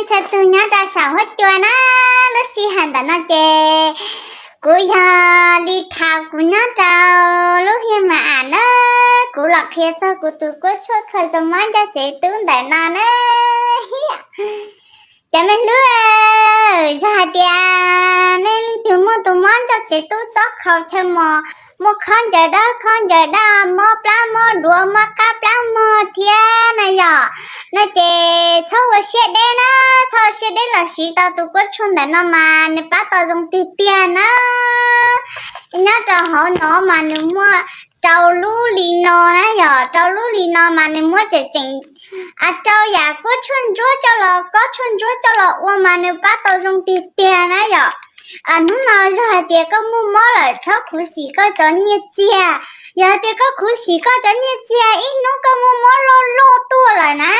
Txhua tus nyob rau saum huab cua na, lub sij hawm ntawm no ces kuv yog Li Thas, kuv nyob rau lub hiaj ma am na, kuv los qhia txog kuv tus kuab tshuaj khaws tau mob ncauj tsev tub ntawm no na. Cov me hlub, yog hais tias nej leej twg muaj tus mob ncauj tsev tub txob khaus chaw mos, muaj khaub ncaws dawb khaub ncaws daj, mob plab mob duav, mob qab plab mog thiab na yom, no ces txhob ua siab deb na, txhob ua siab deb los siv tau tus kuab tshuaj ntawm no mas nws pab tau zoo tiag tiag na. Nyob rau hauv no mas nws muaj rau lub li no na yom, rau lub li no mas nws muab tseem tseem rau yam kuab tshuaj ntsuab coj los, kob tshuaj ntsuab coj los ua mas nws pab tau zoo tiag tiag na yom. Hnub no yog hais tias koj muaj mob lawm txhob khuv xim koj cov nyiaj txiag. Yog hais tias koj khuv xim koj cov nyiaj txiag ib hnub koj muaj mob loj loj tuaj lawm na,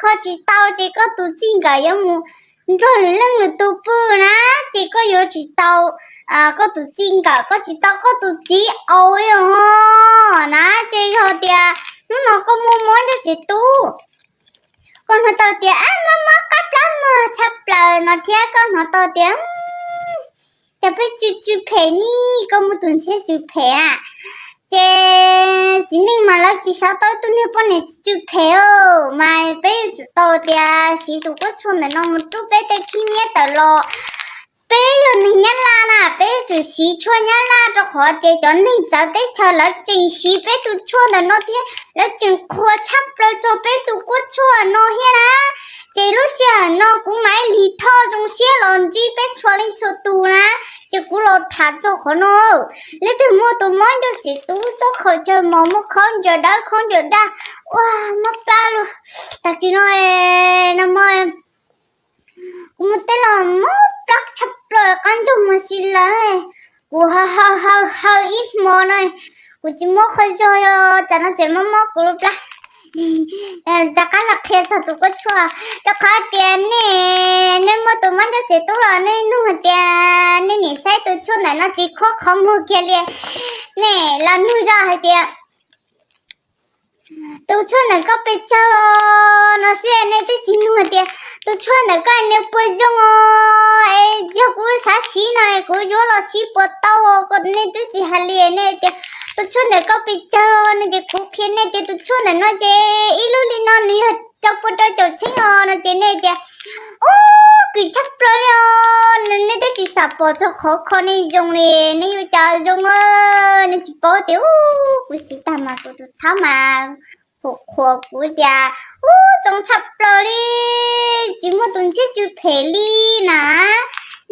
kho tsis tau ces koj tus txij nkawm yuav mus nrog lwm leej lwm tus pw na, ces koj yuav tsis tau koj tus txij nkawm, koj tsis tau koj tus txiv aus li os na. Ces yog tias hnub no koj muaj mob ncauj tsev tub, koj hnov tau tias mob mob qab plab mog tshaj plaws no thiab koj hnov tau tias cas peb tsw tsw phem ni, koj muaj tus ntxhiab tsw phem a, ces txiv neej mas lawv tsis xav tau tus niag poj niam tsw phem mas peb yuav tsum tau tias siv tus kuab tshuaj ntawm no mus rub peb tej khib nyiab tawm los. Peb yog neeg Nyab Laj na, peb yuav tsum siv tshuaj Nyab Laj rau qhov tias cov neeg txawv teb chaws lawv tseem siv peb tus tshuaj ntawm no thiab, lawv tseem qhuas tshaj plaws txog peb tus kuab tshuaj no thiab na. Ces lub sij hawm no kuv mam li thov zoo siab los ntsib peb txhua leej txhua tus na, ces kuv los tham txog qhov no. Leej twg muaj tus mob ncauj tsev tub txob khaus chaw mos, muaj khaub ncaws dawb khaub ncaws daj, ua mob plab lug, tag kis no, no mas kuv mus teb los mob plab tshaj plaws, qab ncaug mas si lawm. Kuv haw haw ib hmo no, kuv tsis muab qhov zog, cas no tseem mob mob kuv lub plab. Rov qab los qhia txog tus kuab tshuaj, rau qhov tias nej, nej muaj tus mob ncauj tsev tub los nej nug hais tias nej niam saib tus tshuaj ntawm no tsis khuab qhov muag kiag li. Nej los nug zoj hais tias tus tshuaj ntawm koj pes tsawg no xwb, nej twb tsis nug hais tias tus tshuaj ntawm koj nws puas zoo os, es yog kuv xav siv no kuv yuav los siv puas tau, nej twb tsis hais li. Nej tias tus tshuaj ntawm koj pes tsawg no ces kuv qhia nej tias tus tshuaj ntawm no ces ib lub li no nws yog rau pua rau caum txheeb os no ces nej tias ub, kws tshaj plaws li os, nej twb tsis xam pom txog qhov kho nej zoo li, nej yuav cas zoo, nej tsis paub tias ub, kuv siv tag mas kuv tus thab mas qhuas qhuas kuv tias ub, zoo tshaj plaws li, tsis muaj tus ntxhiab tsw phem li na.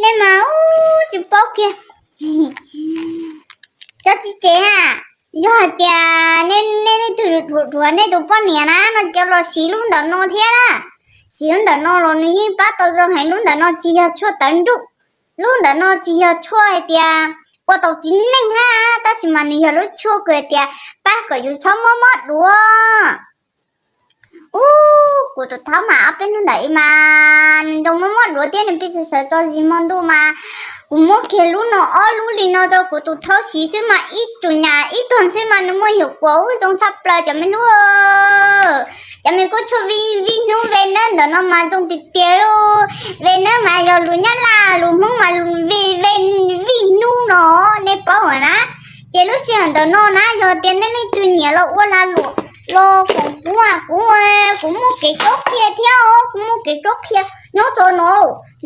Nej mas ub, tsis paub kiag. Cov txiv tsev a, yog hais tias nej, nej leej twg dhuav dhuav nej tus poj niam na no ces los siv lub ntawm no thiab na. Siv lub ntawm no los nws yeej pab tau zoo heev. Lub ntawm no tsis yog tshuaj tawv nruj, lub ntawm no tsis yog tshuaj hais tias ua tau txiv neej hab, tab sis mas nws yog lub tshuaj kws hais tias pab kom yus txhob mob mob duav. Ub, kuv tus thab mas ob peb hnub ntawd mas nws zoo mob mob duav thiab nws pheej sawv sawv tso zis hmo ntuj mas kuv muab kiag lub no ob lub li no rau kuv tus thab siv xwb mas ib tug nyam ib tug xwb mas nws muaj yus kuas ub zoo tshaj plaws cov me lub. Cov me kuab tshuaj vij vij hnub ve nawb ntawm no mas zoo tiag tiag. Ve nawb mas yog lus Nyab Laj, lus Hmoob mas ve vij hnub no, nej paub na. Ces lub sij hawm ntawm no na yog tias nej leej twg nyiam los ua lag luam los koom kuv, kuv, kuv muaj kev cob qhia thiab os, kuv muaj kev cob qhia nyob rau no.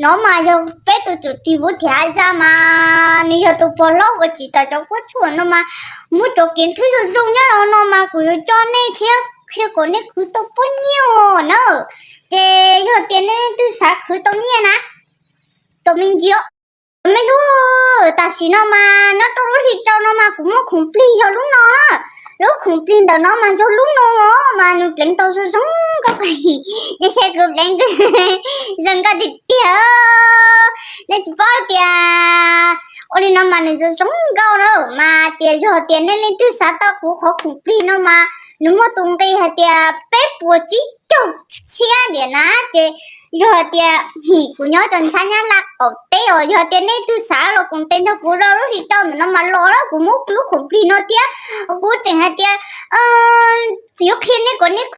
No mas yog peb tus tswv tij Vuv Thiav Zaj mas nws yog tus pog hlob uas tsim tau cov kuab tshuaj no mas muab cov kev thwb zoo zoo nyob rau no mas kuv yuav coj nej thiab qhia kom nej khwv tau pob nyiaj na. Ces yog tias nej leej twg xav khwv tau nyiaj na, tau me ntsis, me hlub, tam sim no mas nyob rau lub hli rau no mas kuv muab khoom plig yog lub no, lub khoom plig ntawm no mas yog lub no os mas nws pleev tau zoo zoo nkauj. Nej saib kuv pleev zoo nkauj tiag tiag. Nej tsis paub tias ua li no mas nws zoo zoo nkauj na. Mas tias yog tias nej leej twg xav tau kuv qhov khoom plig no mas nws muaj tus nqi hais tias peb puas tsib caug txhiab diam na. Ces yog tias kuv nyob rau ntshab Nyab Laj qaum teb os, yog tias nej twg xav los koom tes nrog kuv rau lub hli rau ntawm no mas los, kuv muab lub khoom plig no thiab. Kuv tseem hais tias yuav qhia nej kom nej